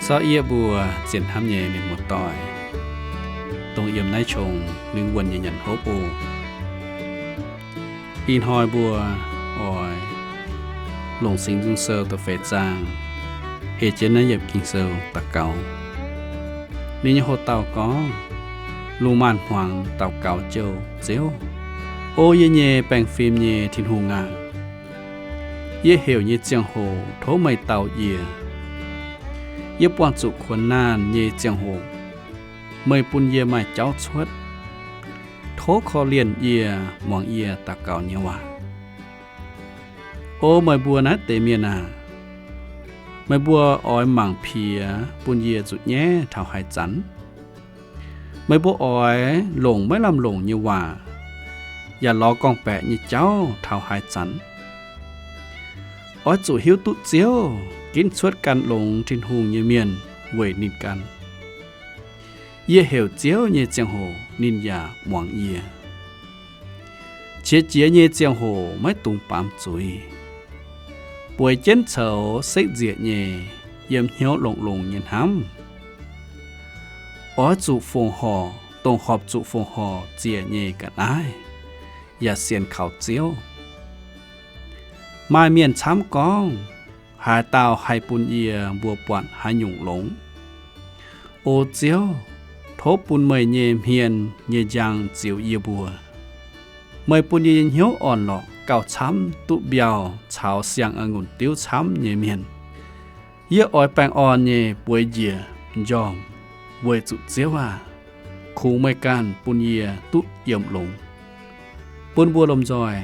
Zorqv yie mbuo zien hnamv nyei mienh muoz-doic, dongh yiem naaiv qongx lingh wuonh nyei nyanc hopv oc. Ih hnoi mbuo oix longc Singx Nzung Sou da'feix zaang, ei jienv naaiv yiemc Ging-Sou daux gaux. Ninh nyei hoc-dauh gorngv, lungh maanz hmuangx daux gaux jouh Ziouv. O yie nyei baengh fim nyei Tin-Hungh aac, yie heuc nyei ziangh hoc tov meih dau yie. Yie buangh zuqc kuonx naanh nyei ziangh hoc, meih bun yie maaih jauv cuotv. Tov korv-lienh yie muangx yie daux gaux nyei waac. O meih mbuo naaiv deix mienh aac, meih mbuo oix mangc piex bun yie zuqc nyaiv taux haaix zanc? Meih mbuo oix longc maiv lamh longc nyei waac, yaac lorz gorngv-baeqc nyei jauv taux haaix zanc? Oix zuqc hiuv duqv Ziouv ginv cuotv gan longx Tin-Hungh nyei mienh weic ninh ganh. Yie heuc Ziouv nyei ziangh hoc ninh yaac muangx yie. Qiex jiez nyei ziangh hoc maiv dungx baamz zuiz. Bueix jienv coux sekv nzieqc nyei, yiem hnyouv longx-longx nyei hnamv. Oix zuqc fongc horc dongh horpc zuqc fongc horc ziec nyei ga'naaiv, yaac sienx kaux Ziouv. Maaih mienh camv gorngv, haaix dauh haih bun yie mbuo buatc haaix nyungc longx? O Ziouv, tov bun meih nyei hmien nyei njang ziux yie mbuo. Meih bun yie nyei hnyouv orn-lorqc gauh camv duqv mbiauh caux siang-a'ngunc diuv camv nyei mienh. Yie oix baengh orn nyei bueix njiec m'njormh, weic zuqc Ziouv aah, kungx meih ganh bun yie duqv yiem longx. Bun mbuo lomh nzoih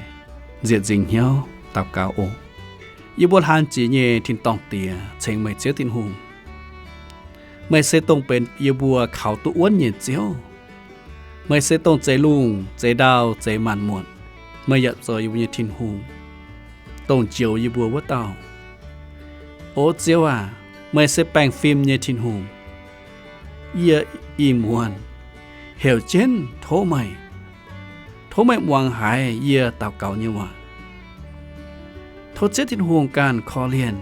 nzieqc nzingc hnyouv daux gaux oc. Yie mbuo hlaan jiex nyei tin-dorngh Diex, ceng meih Ziouv Tin-Hungh. Meih se dongh benx yie mbuo kaux duqv wuonv nyei Ziouv. Meih se dongh zeix lungh, zeix ndau, zeix maanc muotc. Meih yaac zoux yie mbuo nyei Tin-Hungh, dongh njoux yie mbuo wuov dauh. O Ziouv aah, meih se baengh fim nyei Tin-Hungh. Yie ih muonz heuc jienv tov meih, tov meih muangx haiz yie daux gaux nyei waac. Tov Ziouv Tin-Hungh ganh korv-lienh,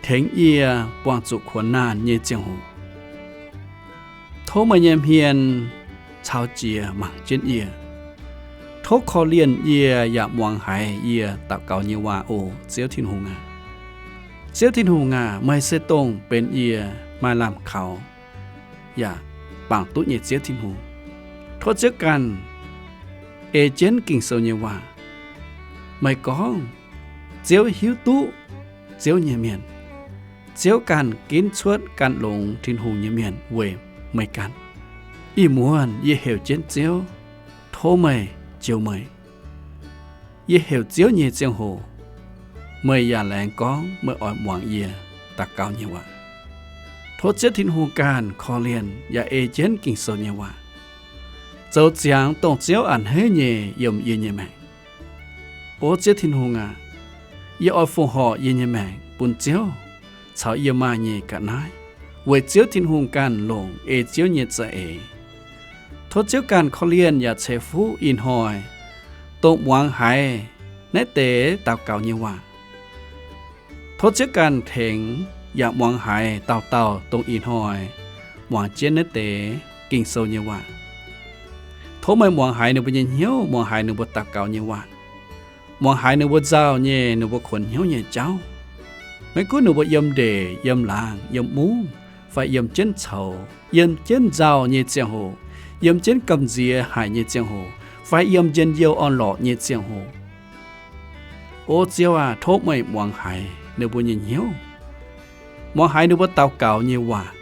tengx yie buangh zuqc kuonx naanh nyei ziangh hoc. Tov meih nyei hmien caux jiez mangc jienv yie. Tov korv-lienh yie yaac muangx haiz yie daux gaux nyei waac oc, Ziouv Tin-Hungh aac. Ziouv Tin-Hungh aac, meih se dongh benx yie maaih lamh kaux yaac bangc duqv nyei Ziouv Tin-Hungh. Tov Ziouv ganh ei jienv Ging-Sou nyei waac. Meih gorngv, Ziouv hiuv duqv Ziouv nyei mienh. Ziouv ganh ginv cuotv gan longx Tin-Hungh nyei mienh weic meih ganh. Ih muonz yie heuc jienv Ziouv, tov meih joux meih. Yie heuc Ziouv nyei ziangh hoc, meih yaac laengz gorngv meih oix muangx yie daux gaux nyei waac. Tov Ziouv Tin-Hungh ganh korv-lienh yaac ei jienv Ging-Sou nyei waac, zoux ziangx dongh Ziouv a'hneiv nyei yiem yie nyei maengc. O Ziouv Tin-Hungh aac, yie oix fongc horc yie nyei maengc bun Ziouv caux yie maaih nyei ga'naaiv, weic Ziouv Tin-Hungh ganh longc ei Ziouv nyei za'eix. Tov Ziouv ganh korv-lienh yaac ceix fuqv ih hnoi dongh muangx haiz naaiv deix daux gaux nyei waac. Tov Ziouv ganh tengx yaac muangx haiz dauh dauh dongh ih hnoi muangx jienv naaiv deix Ging-Sou nyei waac. Tov meih muangx haiz ninh mbuo nyei hnyouv, muangx haiz ninh mbuo daux gaux nyei waac, muangx haiz ninh mbuo nzauh nyei, ninh mbuo kuonx hnyouv nyei jauv. Maiv gunv ninh mbuo yiem ndeic, yiem laangz, yiem mungv, fai yiem jienv coux, yiem jienv nzauh nyei ziangh hoc, yiem jienv gamh nziex haic nyei ziangh hoc, fai yiem njien-youh orn-lorqc nyei ziangh hoc. O Ziouv aac, tov meih muangx haiz ninh mbuo nyei hnyouv, muangx haiz ninh mbuo daux gaux nyei waac.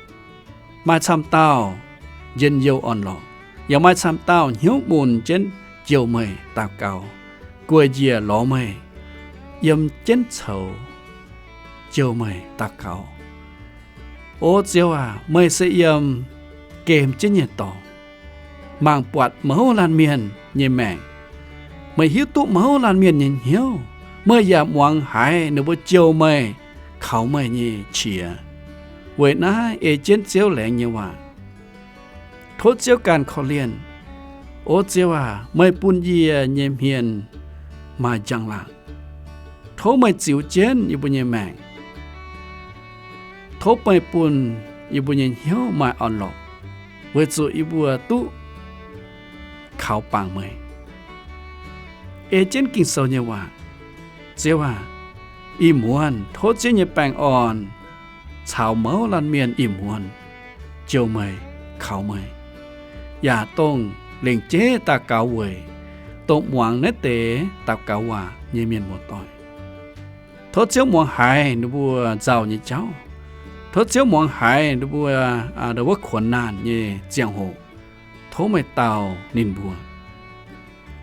Maaih camv dauh njien-youh orn-lorqc, yaac maaih camv dauh hnyouv mun jienv jouh meih daux gaux, gueic njiec lorz meih, yiem jienv coux jouh meih daux gaux. O Ziouv aac, meih se yiem gemh jienv nyei dorngx, mangc buatc mouz laanh mienh nyei maengc. Meih hiuv duqv mouz laanh mienh nyei hnyouv. Meih yaac muangx haiz ninh mbuo jouh meih, kaux meih nyei qiex. Weic naaiv ei jienv Ziouv laengz nyei waac. Tov Ziouv ganh korv-lienh. O Ziouv aac, meih bun yie nyei hmien maaih njang-laangc. Tov meih ziux jienv yie mbuo nyei maengc. Tov meih bun yie mbuo nyei hnyouv maaih orn-lorqc, weic zuqc yie mbuo duqv kaux bangc meih. Ei jienv Ging-Sou nyei waac, Ziouv aac, ih muonz tov Ziouv nyei baengh orn caux mouz laanh mienh ih muonz jouh meih, kaux meih, yaac dongh lengc jeiv daux gaux weic, dongh muangx naaiv deix daux gaux waac nyei mienh muoz-doic. Tov Ziouv muangx haiz ninh mbuo nzauh nyei jauv. Tov Ziouv muangx haiz ninh mbuo, aa, wuov kuonx naanh nyei ziangh hoc. Tov meih dau ninh mbuo,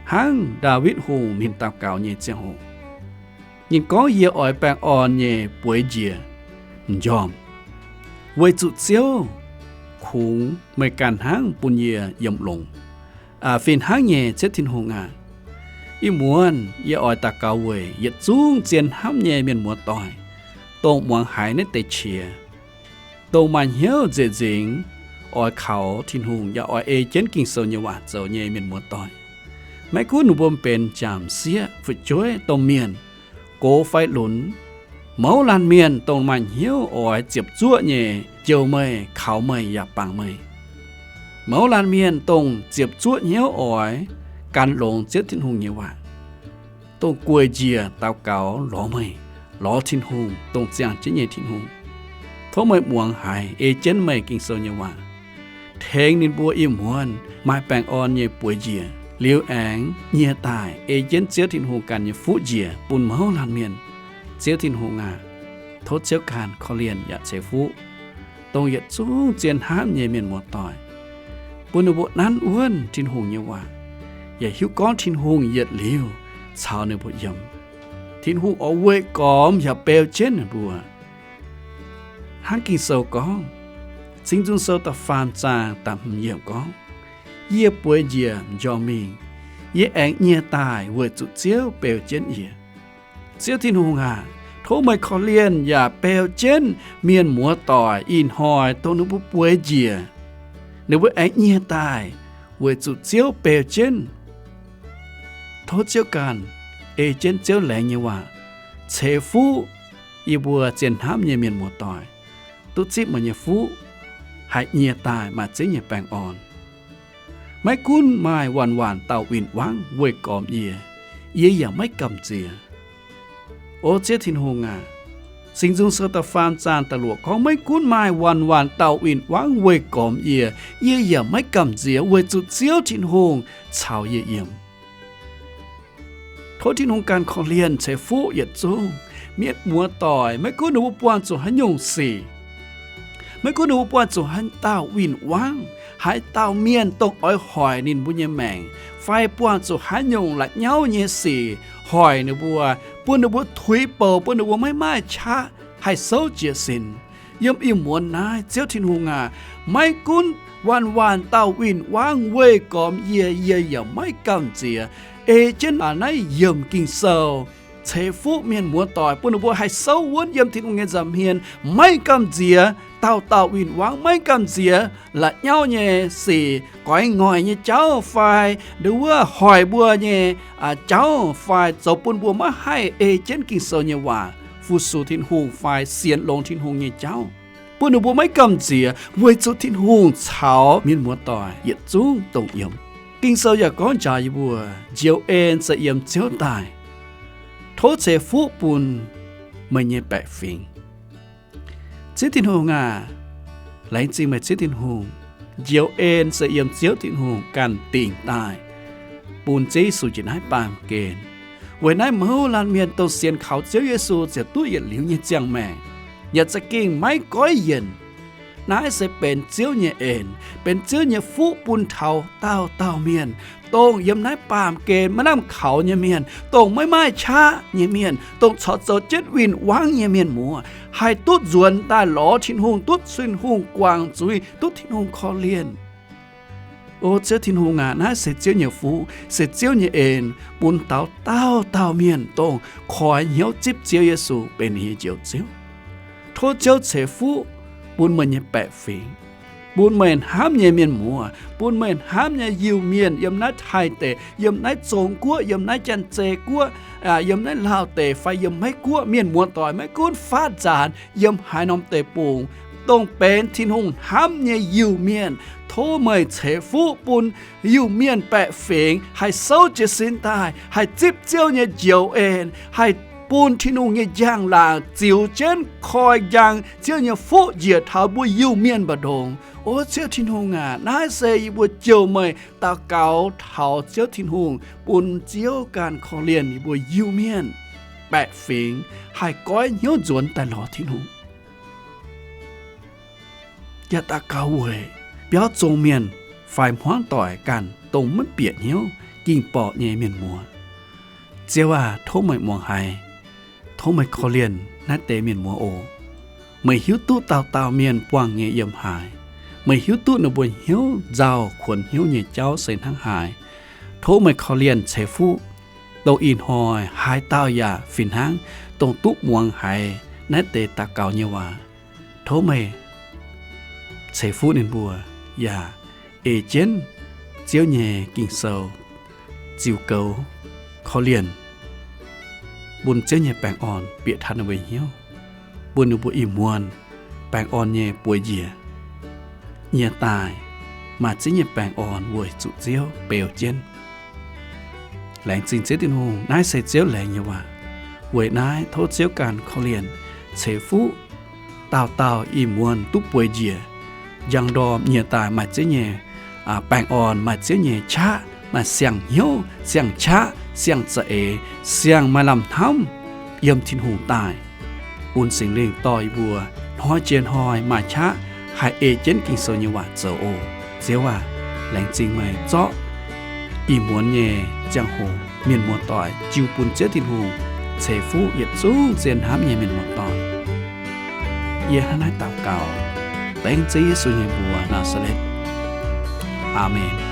hnangv Ndaawitv Hungh ninh daux gaux nyei ziangh hoc. Ninh gorngv, Yie oix baengh orn nyei bueix njiec m'njormh, weic zuqc Ziouv kungx meih ganh hnangv bun yie yiem longx. Aa, fih hnangv nyei, Ziouv Tin-Hungh aac, ih muonz yie oix daux gaux weic yietc zungv zien hnamv nyei mienh muoz-doic, dongh muangx haiz naaiv deix qiex, dongh maaih hnyouv nzieqc nzingx oix kaux Tin-Hungh yaac oix ei jienv Ging-Sou nyei waac zoux nyei mienh muoz-doic. Maiv gunv ninh mbuo benx m'jangc m'sieqv, fu'jueiv, domh mienh, gox fai lunx, mouz laanh mienh dongh maaih hnyouv oix ziepc zuoqv nyei jouh meih, kaux meih yaac bangc meih. Mouz laanh mienh dongh ziepc zuoqv hnyouv oix gan longx Ziouv Tin-Hungh nyei waac, dongh gueic njiec daux gaux lorz meih, lorz Tin-Hungh, dongh ziangh jienv nyei Tin-Hungh. Tov meih muangx haiz ei jienv meih Ging-Sou nyei waac, tengx ninh mbuo ih muonz maaih baengh orn nyei bueix njiec, liuz aengx nyieh daaih ei jienv Ziouv Tin-Hungh ganh nyei fuqv njiec bun mouz laanh mienh. Ziouv Tin-Hungh aac, tov Ziouv ganh korv-lienh yaac ceix fuqv dongh yietc zungv zien hnamv nyei mienh muoz-doic, bun ninh mbuo nanv wuonv Tin-Hungh nyei waac, yaac hiuv gorngv Tin-Hungh yietc liuz caux ninh mbuo yiem. Tin-Hungh oix weih gormx yaac beu jienv ninh mbuo. Hnangv Ging-Sou gorngv, Singx Nzung Sou da'faam zaang da'hmz yiemc gorngv, Yie bueix njiec m'njormh mingh, yie aengx nyieh daaih weic zuqc Ziouv beu jienv yie. Ziouv Tin-Hungh aac, tov meih korv-lienh yaac beu jienv mienh muoz-doic ih hnoi dongh ninh mbuo bueix njiec, ninh mbuo aengx nyieh daaih weic zuqc Ziouv beu jienv. Tov Ziouv ganh ei jienv Ziouv laengz nyei waac ceix fuqv yie mbuo zien hnamv nyei mienh muoz-doic, duqv zipv meih nyei fuqv, haih nyieh daaih maaih Ziouv nyei baengh orn. Maiv gunv maaih waanc-waanc dauh win-wangv weih gormx yie, yie yaac maiv gamh nziex. O Ziouv Tin-Hungh aac, Singx Nzung Sou da'faam zaang da'luoqc gorngv, Maiv gunv maaih waanc-waanc dauh win-wangv weih gormx yie, yie yaac maiv gamh nziex, weic zuqc Ziouv Tin-Hungh caux yie yiem. Tov Tin-Hungh ganh korv-lienh ceix fuqv yietc zungv mienh muoz-doic, maiv gunv ninh mbuo buangh zuqc haaix nyungc sic, maiv gunv ninh mbuo buangh zuqc haaix dauh win-wangv, haaix dauh mienh dongh oix hoic ninh mbuo nyei maengc, fai buangh zuqc haaix nyungc la'nyauv nyei sic hoic ninh mbuo, bun ninh mbuo tuix bouc, bun ninh mbuo maiv maaih qaqv haih souv jiez sin. Yiem ih muonz naaiv, Ziouv Tin-Hungh aac, maiv gunv waanc-waanc dauh win-wangv weih gormx yie, yie yaac maiv gamh nziex. Ei jienv naaiv yiemc Ging-Sou ceix fuqv mienh muoz-doic, bun ninh mbuo haih souv wuonv yiem Tin-Hungh nyei nza'hmien, maiv gamh nziex dauh dauh win-wangv, maiv gamh nziex la'nyauv nyei sic, goix ngoic nyei jauv fai nduov wuov hoic mbuo nyei jauv fai zoux bun mbuo maiv haih ei jienv Ging-Sou nyei waac fu-sux Tin-Hungh fai sienx longx Tin-Hungh nyei jauv, bun ninh mbuo maiv gamh nziex, weic zuqc Tin-Hungh caux mienh muoz-doic yietc zungv dongh yiem. Ging-Sou yaac gorngv njaaux yie mbuo, Njoux en se yiem Ziouv daaih. Tov ceix fuqv bun meih nyei baeqc fingx. Ziouv Tin-Hungh aac, laengz zingh meih Ziouv Tin-Hungh. Njoux en se yiem Ziouv Tin-Hungh ganh dingc daaih bun Ziouv Yesu njiec naaiv baamh gen, weic naaiv mouz laanh mienh dongh sienx kaux Ziouv Yesu ziouc duqv yietc liuz nyei ziangh maengc, yaac za'gengh maiv goiv yienc. Naaiv se benx Ziouv nyei en, benx Ziouv nyei fuqv bun taux dauh dauh mienh, dongh yiem naaiv baamh gen maiv lamh kaux nyei mienh, dongh maiv maaih qaqv nyei mienh, dongh corc zoux jienv win-wangv nyei mienh muoz, haih duqv nzuonx daaih lorz Tin-Hungh, duqv Tin-Hungh guangc zuiz, duqv Tin-Hungh korv-lienh. O Ziouv Tin-Hungh aac, naaiv se Ziouv nyei fuqv, se Ziouv nyei en bun taux dauh dauh mienh, dongh koi hnyouv zipv Ziouv Yesu benx ninh nyei Njoux Ziouv. Tov Ziouv ceix fuqv bun meih nyei baeqc fingx. bun meih hnamv nyei mienh muoz, bun meih hnamv nyei Iu-Mienh yiem naaiv Taiv deic, yiem naaiv Zong-Guoqv, yiem naaiv Janx-Zei Guoqv, yiem naaiv Laauv deic fai yiem Meiv-Guoqv, mienh muoz doic maiv gunv faatv nzaanx yiem haaix norm deic-bung, dongh benx Tin-Hungh hnamv nyei Iu-Mienh. Tov meih ceix fuqv bun Iu-Mienh baeqc fingx haih souv jiez sin daaih, haih zipv Ziouv nyei njoux en, haih bun Tin-Hungh nyei njang-laangc ziux jienv koi njang Ziouv nyei fuqv njiec taux mbuo Iu-Mienh mbu'ndongx. O Ziouv Tin-Hungh aac, naaiv se yie mbuo jouh meih daux gaux taux Ziouv Tin-Hungh, bun Ziouv ganh korv-lienh yie mbuo Iu-Mienh baeqc fingx haih goiv hnyouv nzuonx daaih lorz Tin-Hungh. Yaac daux gaux weic biauv zong mienh fai hmuangv doic ganh, dongh maiv bieqc hnyouv ging borqc nyei mienh muoz. Ziouv aac, tov meih muangx haiz, tov meih korv-lienh naaiv deix mienh muoz oc. Meih hiuv duqv dauh dauh mienh buangh nyei yiem haaix. Meih hiuv duqv ninh mbuo hnyouv nzauh kuonx hnyouv nyei jauv se hnangv haaix. Tov meih korv-lienh ceix fuqv, dongh ih hnoi haaix dauh yaac fih hnangv dongh duqv muangx haiz naaiv deix daux gaux nyei waac. Tov meih ceix fuqv ninh mbuo, yaac ei jienv Ziouv nyei Ging-Sou ziux goux korv-lienh, bun Ziouv nyei baengh orn bieqc taux ninh mbuo hnyouv, bun ninh mbuo ih muonz baengh orn nyei bueix njiec, nyiec daaih maaih Ziouv nyei baengh orn weic zuqc Ziouv beu jienv. Laengz zingh Ziouv Tin-Hungh, naaiv se Ziouv laengz nyei waac. Weic naaiv tov Ziouv ganh korv-lienh ceix fuqv dauh dauh ih muonz duqv bueix njiec, njang ndorm nyiec daaih maaih Ziouv nyei baengh orn, maaih Ziouv nyei qaqv, maaih siang-hnyouv, siang-qaqv, siang-za'eix, siang maaih lamh hnamv yiem Tin-Hungh daaih. Bun Singx Lingh dorh yie mbuo hnoi jiex hnoi maaih qaqv haih ei jienv Ging-Sou nyei waac zoux oc. Ziouv aac, laengz zingh meih zorqv ih muonz nyei ziangh hoc mienh muoz-doic jiu bun Ziouv Tin-Hungh ceix fuqv yietc zungv zien hnamv nyei mienh muoz-doic. Yie hnangv naaiv daux gaux dengv Ziouv Yesu nyei mbuox, Naa^saa^letv. Aamen.